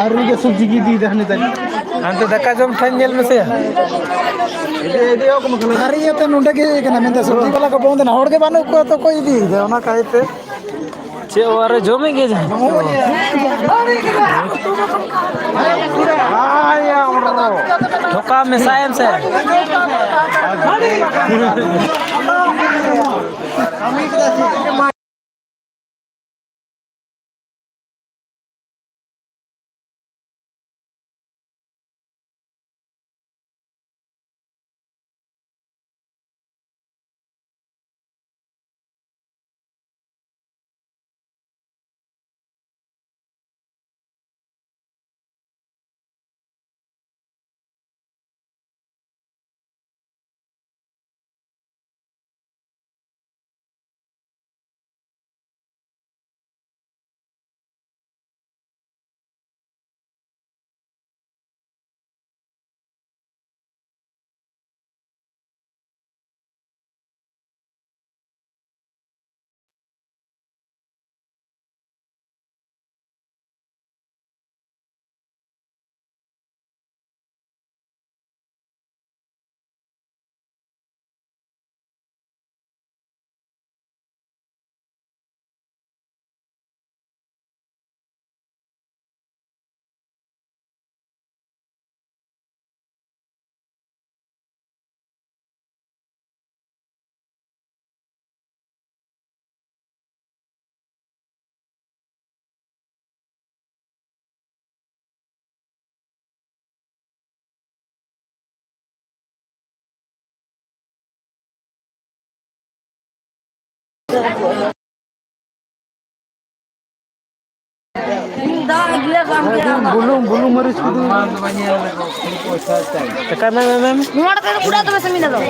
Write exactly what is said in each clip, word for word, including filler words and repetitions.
ᱟᱨ ᱩᱱᱤ ᱜᱮ ᱥᱚᱵᱽᱡᱤ ᱜᱮ ᱤᱫᱤᱭᱮᱫᱟ ᱦᱟᱹᱱᱤ ᱛᱟᱭ᱾ ᱦᱟᱱᱛᱮ ᱫᱟᱠᱟ ᱡᱚᱢ ᱴᱷᱮᱱ ᱧᱮᱞ ᱢᱮᱥᱮ᱾ ᱟᱨ ᱤᱭᱟᱹᱛᱮ ᱱᱚᱸᱰᱮ ᱜᱮ ᱤᱭᱟᱹ ᱠᱟᱱᱟ, ᱢᱮᱱᱫᱟ ᱥᱚᱵᱽᱡᱤ ᱵᱟᱞᱟ ᱠᱚ ᱵᱚᱱᱫ ᱮᱱᱟ, ᱦᱚᱲ ᱜᱮ ᱵᱟᱹᱱᱩᱜ ᱠᱚᱣᱟ ᱛᱚ ᱚᱠᱚᱭ ᱤᱫᱤᱭᱮᱫᱟ, ᱚᱱᱟ ᱠᱟᱭᱛᱮ᱾ ᱪᱮᱫ ᱚᱲᱟᱜ ᱨᱮ ᱡᱚᱢᱮᱫ ᱜᱮ ᱡᱟᱦᱟᱸ᱾ ᱴᱷᱚᱠᱟ ᱢᱮᱥᱟᱭᱮᱢ ᱥᱮ᱾ ᱵᱩᱞᱩᱝ, ᱵᱩᱞᱩᱝ ᱢᱟᱹᱨᱤᱪ ᱠᱚᱫᱚ᱾ ᱴᱟᱠᱟ ᱮᱢᱟᱭ ᱢᱮ, ᱮᱢᱟᱭ ᱢᱮ᱾ ᱱᱚᱣᱟ ᱴᱟᱠᱟ ᱫᱚ ᱠᱩᱲᱟ ᱛᱚᱵᱮ ᱥᱮ ᱢᱤᱫ ᱫᱷᱟᱣ ᱫᱚ᱾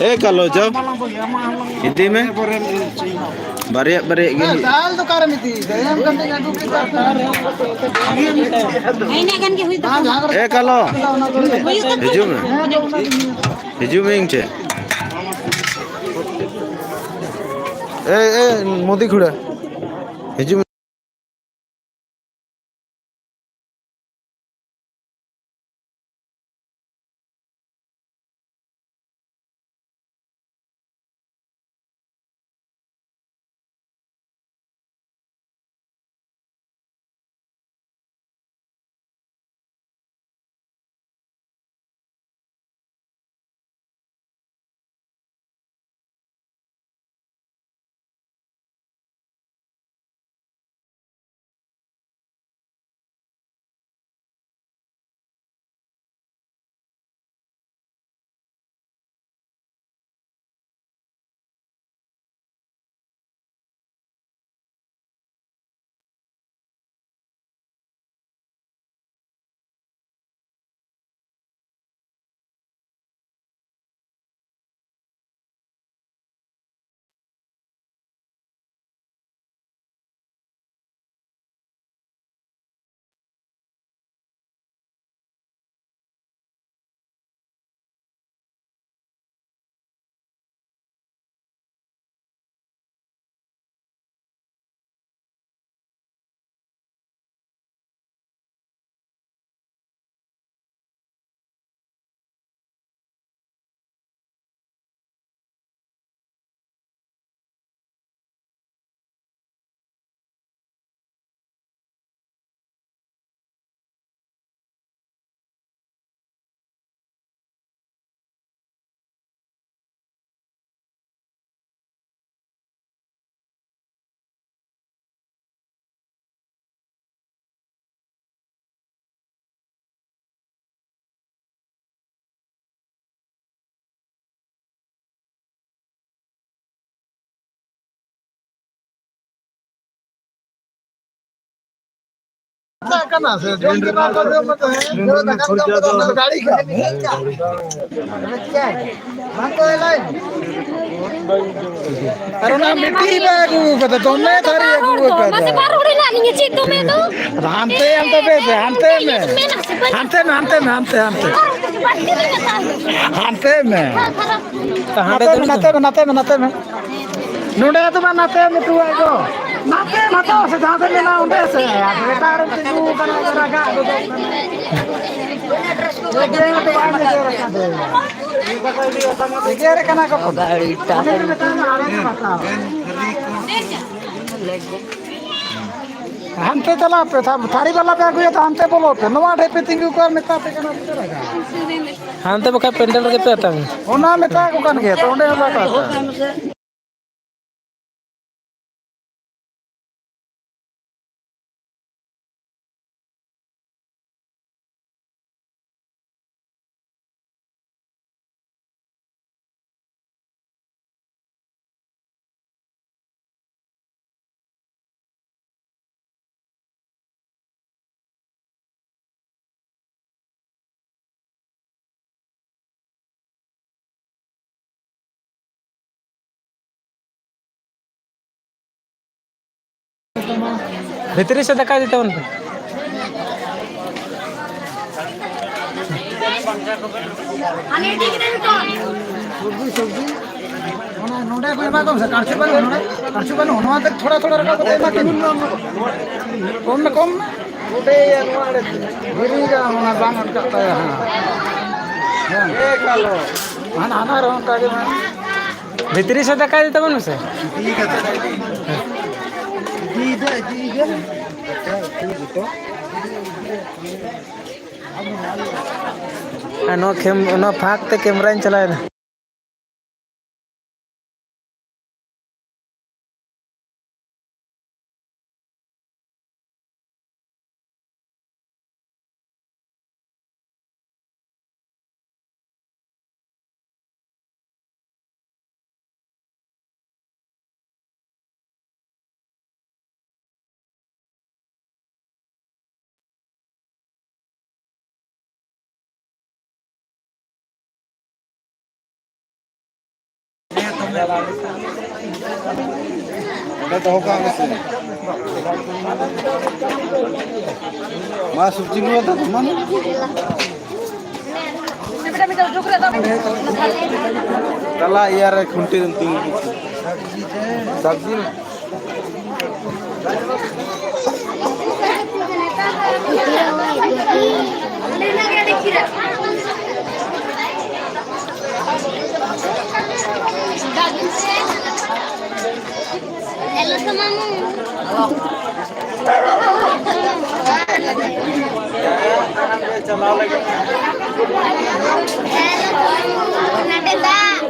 ᱮ ᱠᱟᱞᱚ, ᱡᱟᱣ ᱤᱫᱤ ᱢᱮ᱾ ᱵᱟᱨᱭᱟ ᱵᱟᱨᱭᱟ ᱜᱮ ᱦᱩᱭᱩᱜ᱾ ᱫᱟᱞ ᱫᱚ ᱚᱠᱟᱨᱮᱢ ᱤᱫᱤᱭᱮᱫᱟ? ᱮᱢ ᱠᱟᱛᱮ ᱟᱹᱜᱩ ᱠᱮᱫᱟ᱾ ᱤᱱᱟᱹᱜ ᱜᱟᱱ ᱜᱮ ᱦᱩᱭ ᱛᱟᱠᱚᱣᱟ᱾ ᱮ ᱠᱟᱞᱚ, ᱦᱩᱭᱩᱜ ᱛᱟᱠᱚᱣᱟ᱾ ᱦᱤᱡᱩᱜ ᱢᱮ, ᱦᱤᱡᱩᱜ ᱢᱮ ᱤᱧ ᱴᱷᱮᱱ᱾ ᱮ, ᱮ, ᱢᱳᱫᱤ ᱠᱷᱩᱲᱟᱹ, ᱦᱤᱡᱩᱜ ᱢᱮ᱾ ᱪᱟᱞᱟᱜ ᱠᱟᱱᱟ ᱥᱮ? ᱡᱚᱢ ᱜᱮ ᱵᱟᱝ ᱠᱚ ᱡᱚᱢ ᱠᱟᱛᱮ, ᱦᱮᱸ? ᱫᱟᱠᱟ ᱡᱚᱢ ᱠᱟᱛᱮ ᱚᱱᱟ ᱫᱚ ᱜᱟᱹᱲᱤ ᱠᱟᱱᱟ᱾ ᱵᱟᱝ ᱠᱚ ᱮᱞᱟᱭ᱾ ᱟᱨ ᱚᱱᱟ ᱢᱤᱫᱴᱤᱡ ᱵᱟᱭ ᱟᱹᱜᱩ ᱠᱟᱫᱟ, ᱫᱚᱢᱮ ᱛᱷᱟᱹᱨᱤ ᱟᱹᱜᱩ ᱠᱟᱫᱟ᱾ ᱢᱟᱥᱮ ᱵᱟᱨ ᱦᱚᱲ ᱦᱮᱱᱟᱜ ᱞᱤᱧᱟ, ᱪᱮᱫ ᱫᱚᱢᱮ ᱫᱚ? ᱟᱫᱚ ᱦᱟᱱᱛᱮ ᱟᱢ ᱛᱚᱵᱮ ᱥᱮ, ᱦᱟᱱᱛᱮ ᱢᱮ᱾ ᱢᱮᱱᱟ ᱥᱮ ᱵᱟᱹᱧ ᱦᱟᱱᱛᱮ ᱢᱮ, ᱦᱟᱱᱛᱮ ᱢᱮ, ᱦᱟᱱᱛᱮ, ᱦᱟᱱᱛᱮ᱾ ᱵᱟᱹᱲᱛᱤ ᱞᱤᱧ ᱢᱮᱛᱟ ᱫᱚ᱾ ᱦᱟᱱᱛᱮ ᱢᱮ᱾ ᱦᱟᱸᱰᱮ ᱱᱟᱛᱮ ᱫᱚ ᱢᱮ, ᱱᱟᱛᱮ ᱢᱮ, ᱱᱟᱛᱮ ᱢᱮ, ᱱᱟᱛᱮ ᱢᱮ᱾ ᱱᱚᱰᱮ ᱫᱚ ᱵᱟᱝ, ᱱᱟᱛᱮ ᱢᱮ, ᱴᱩᱣᱟᱹᱜ ᱫᱚ᱾ ᱱᱟᱛᱮ ᱢᱟᱛᱚ ᱥᱮ ᱡᱟᱦᱟᱸ ᱥᱮᱫ ᱢᱮᱱᱟᱜᱼᱟ ᱚᱸᱰᱮ ᱥᱮ᱾ ᱟᱫᱚ ᱮᱴᱟᱜ ᱨᱮᱢ ᱛᱤᱸᱜᱩ ᱟᱠᱟᱱᱟ, ᱨᱟᱜᱟᱜ ᱜᱚᱫᱚᱜ ᱠᱟᱱᱟ᱾ ᱮᱜᱮᱨ ᱫᱚ ᱵᱟᱝ ᱮᱜᱮᱨ ᱟᱠᱟᱫᱮ᱾ ᱮᱜᱮᱨ ᱠᱟᱱᱟ ᱠᱚ᱾ ᱚᱸᱰᱮ ᱜᱮ ᱢᱮᱛᱟᱭ ᱢᱮ, ᱟᱲᱮ ᱨᱮ ᱵᱟᱛᱟᱣ᱾ ᱦᱟᱱᱛᱮ ᱪᱟᱞᱟᱜ ᱯᱮ, ᱛᱷᱟ-, ᱛᱷᱟᱹᱨᱤ ᱵᱟᱞᱟ ᱯᱮ ᱟᱹᱜᱩᱭᱟ ᱛᱚ, ᱦᱟᱱᱛᱮ ᱵᱚᱞᱚ ᱯᱮ᱾ ᱱᱚᱣᱟ ᱴᱷᱮᱡ ᱯᱮ ᱛᱤᱸᱜᱩ ᱠᱚᱜᱼᱟ, ᱢᱮᱛᱟ ᱯᱮ ᱠᱟᱱᱟ ᱯᱮ ᱨᱟᱜᱟ᱾ ᱦᱟᱱᱛᱮ ᱵᱟᱠᱷᱟᱡ ᱯᱮᱱᱰᱮᱞ ᱨᱮᱜᱮ ᱯᱮ ᱟᱛᱟᱝᱟ᱾ ᱚᱱᱟ ᱢᱮᱛᱟ ᱠᱚ ᱠᱟᱱ ᱜᱮᱭᱟ ᱛᱚ, ᱚᱸᱰᱮ ᱦᱚᱸ ᱵᱟᱠᱚ ᱟᱛᱟᱝᱟ᱾ ᱵᱷᱤᱛᱨᱤ ᱥᱮᱫ ᱫᱟᱠᱟ ᱤᱫᱤ ᱛᱟᱵᱚᱱ ᱯᱮ᱾ ᱥᱚᱵᱽᱡᱤ, ᱥᱚᱵᱽᱡᱤ᱾ ᱚᱱᱟ ᱱᱚᱰᱮ ᱠᱚ ᱮᱢᱟ ᱠᱚᱢ ᱥᱮ, ᱠᱟᱲᱪᱩ ᱵᱟᱹᱱᱩᱜ, ᱱᱚᱰᱮ ᱠᱟᱲᱪᱩ ᱵᱟᱹᱱᱩᱜ, ᱱᱚᱣᱟ ᱛᱮ ᱛᱷᱚᱲᱟ ᱛᱷᱚᱲᱟ ᱨᱟᱠᱟᱵ ᱠᱟᱛᱮ ᱮᱢᱟ ᱠᱚᱢ᱾ ᱠᱚᱢ ᱢᱮ, ᱠᱚᱢ ᱢᱮ᱾ ᱱᱚᱰᱮ ᱱᱚᱣᱟ ᱫᱷᱤᱨᱤ ᱜᱮ ᱚᱱᱟ ᱵᱟᱝ ᱟᱴᱠᱟᱜ ᱛᱟᱭᱟ, ᱦᱮᱸ᱾ ᱦᱮᱸ᱾ ᱦᱟᱱᱟ, ᱦᱟᱱᱟ ᱨᱮᱦᱚᱸ ᱚᱱᱠᱟ ᱜᱮ ᱢᱮᱱᱟᱜᱼᱟ᱾ ᱵᱷᱤᱛᱨᱤ ᱥᱮᱫ ᱫᱟᱠᱟ ᱤᱫᱤ ᱛᱟᱵᱚᱱ ᱢᱮᱥᱮ᱾ ᱤᱫᱤᱭᱮᱫᱟ, ᱤᱫᱤᱭᱮᱫᱟ᱾ ᱟᱨ ᱱᱚᱣᱟ ᱠᱷᱮᱢ-, ᱱᱚᱣᱟ ᱯᱷᱟᱸᱠ ᱛᱮ ᱠᱮᱢᱨᱟᱧ ᱪᱟᱞᱟᱣᱮᱫᱟ᱾ ᱚᱸᱰᱮ ᱫᱚᱦᱚ ᱠᱟᱜ ᱢᱮᱥᱮ᱾ ᱢᱟ ᱥᱚᱵᱽᱡᱤ ᱱᱚᱣᱟ ᱫᱚ ᱢᱟᱱᱮ᱾ ᱛᱟᱞᱟ ᱤᱭᱟᱹ ᱨᱮ ᱠᱷᱩᱱᱴᱤ ᱨᱮᱢ ᱛᱤᱸᱜᱩ᱾ ᱥᱚᱵᱽᱡᱤ᱾ ᱦᱮᱞᱳ ᱛᱚ ᱢᱟᱢᱩ᱾ ᱦᱮᱞᱳ ᱛᱚ ᱢᱟᱢᱩ, ᱱᱚᱰᱮ ᱫᱟᱜ᱾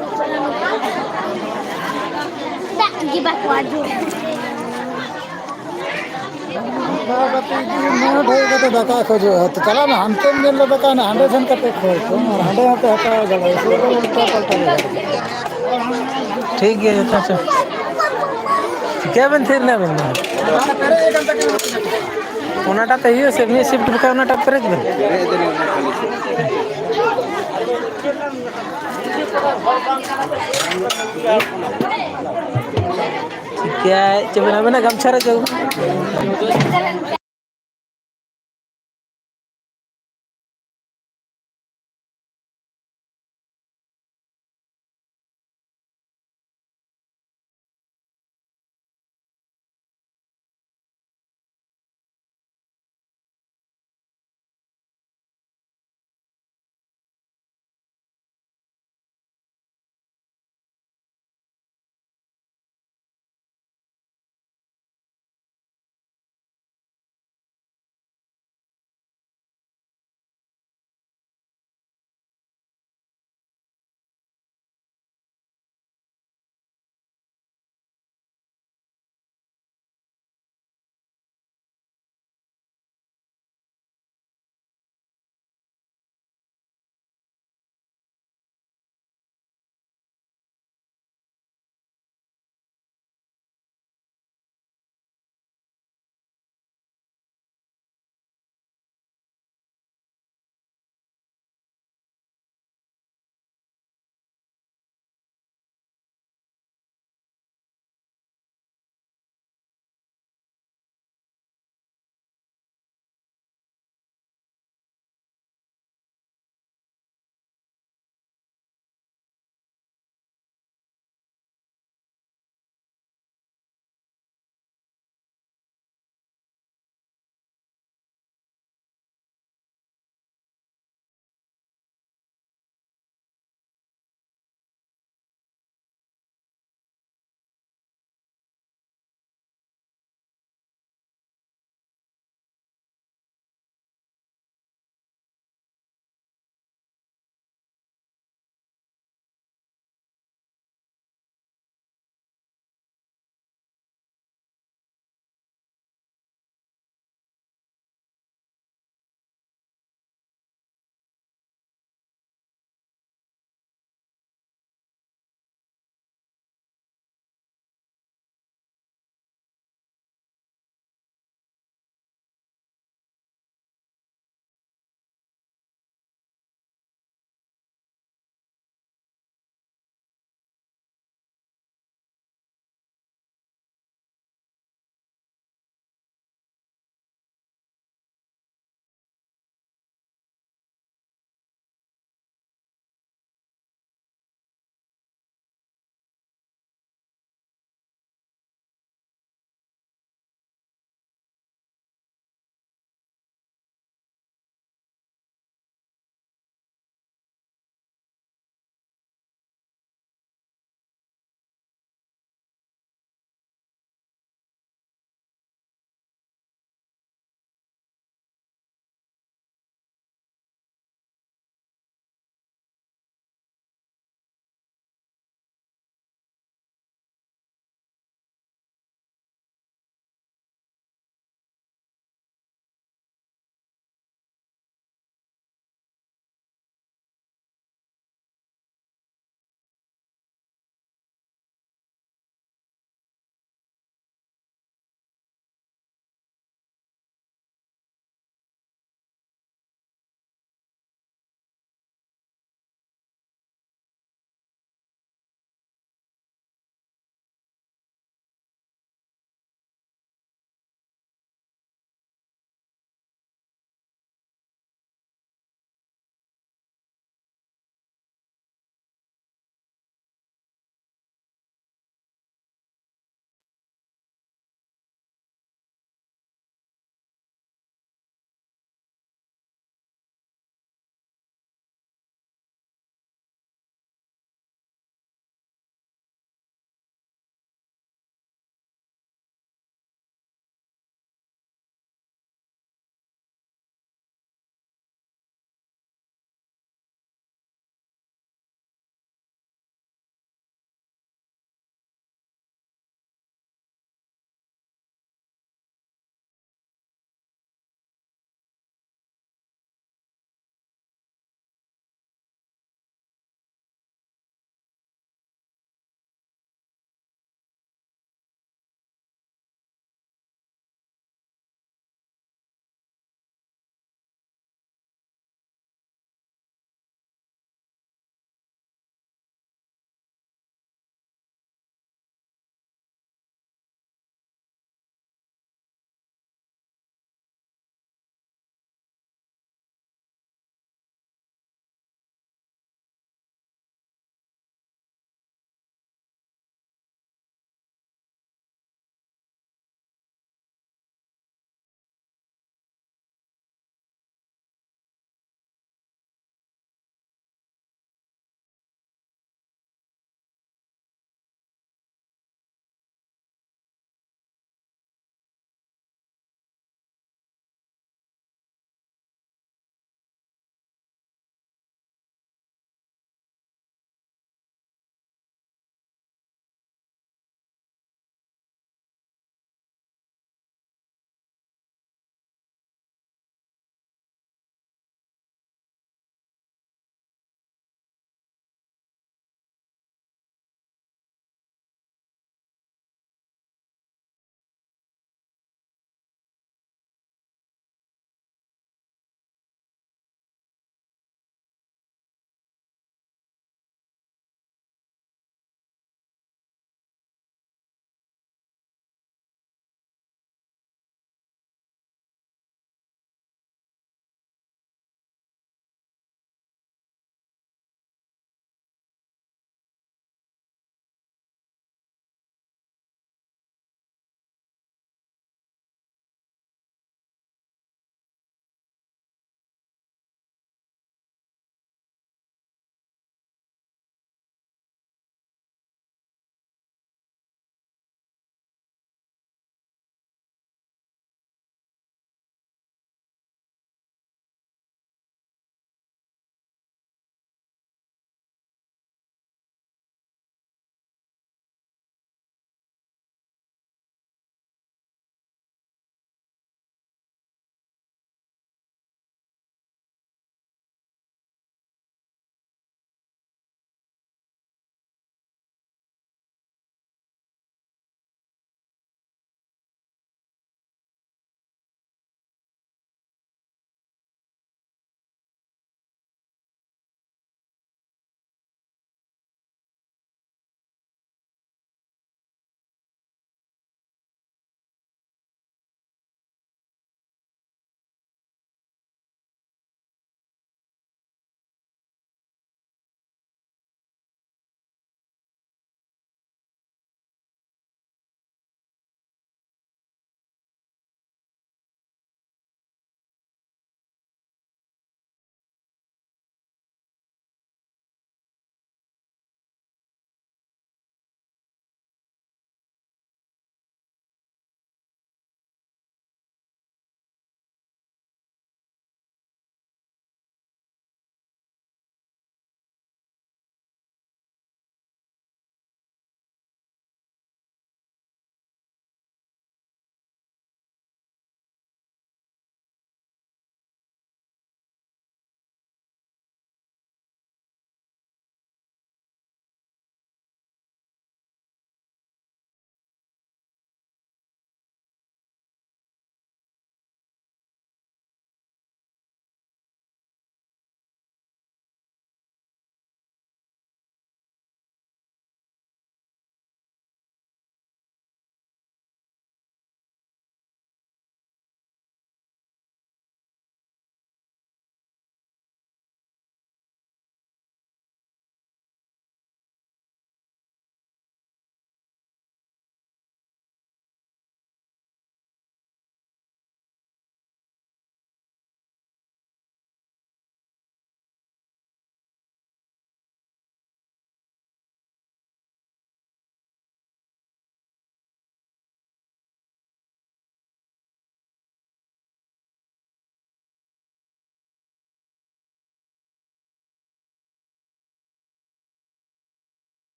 ᱫᱟᱜ ᱜᱮ ᱵᱟᱠᱚ ᱟᱹᱜᱩ᱾ ᱫᱟᱠᱟ ᱠᱟᱛᱮ ᱡᱩᱫᱤ ᱢᱚᱱᱮ ᱰᱷᱮᱨ ᱠᱟᱛᱮ ᱫᱟᱠᱟ ᱠᱷᱚᱡᱚᱜᱼᱟ, ᱛᱚ ᱪᱟᱞᱟᱜ ᱢᱮ, ᱦᱟᱱᱛᱮᱢ ᱧᱮᱞ ᱫᱟ ᱫᱟᱠᱟ ᱦᱮᱱᱟᱜᱼᱟ, ᱦᱟᱸᱰᱮ ᱥᱮᱱ ᱠᱟᱛᱮ ᱠᱷᱚᱡ ᱠᱚᱢ, ᱟᱨ ᱦᱟᱸᱰᱮ ᱦᱚᱸᱯᱮ ᱦᱟᱛᱟᱣ ᱫᱟᱲᱮᱭᱟᱜᱼᱟ, ᱥᱮ ᱩᱞᱴᱟ ᱯᱟᱞᱴᱟ ᱵᱮᱯᱟᱨ᱾ ᱴᱷᱤᱠ ᱜᱮᱭᱟ, ᱡᱚᱛᱚ ᱥᱮ᱾ ᱪᱤᱠᱟᱹ ᱵᱮᱱ ᱛᱷᱤᱨ ᱮᱱᱟ ᱵᱮᱱ ᱫᱚ? ᱚᱱᱟᱴᱟᱜ ᱛᱮ ᱦᱩᱭᱩᱜᱼᱟ ᱥᱮ, ᱢᱤᱫ ᱥᱤᱯᱴ ᱵᱟᱠᱷᱟᱡ ᱚᱱᱟᱴᱟᱜ ᱯᱮᱨᱮᱡ ᱵᱮᱱ᱾ ᱪᱤᱠᱟᱹᱭ ᱪᱚ ᱵᱮᱱ ᱟᱵᱮᱱᱟᱜ ᱜᱟᱢᱪᱷᱟ ᱨᱮ ᱪᱚ᱾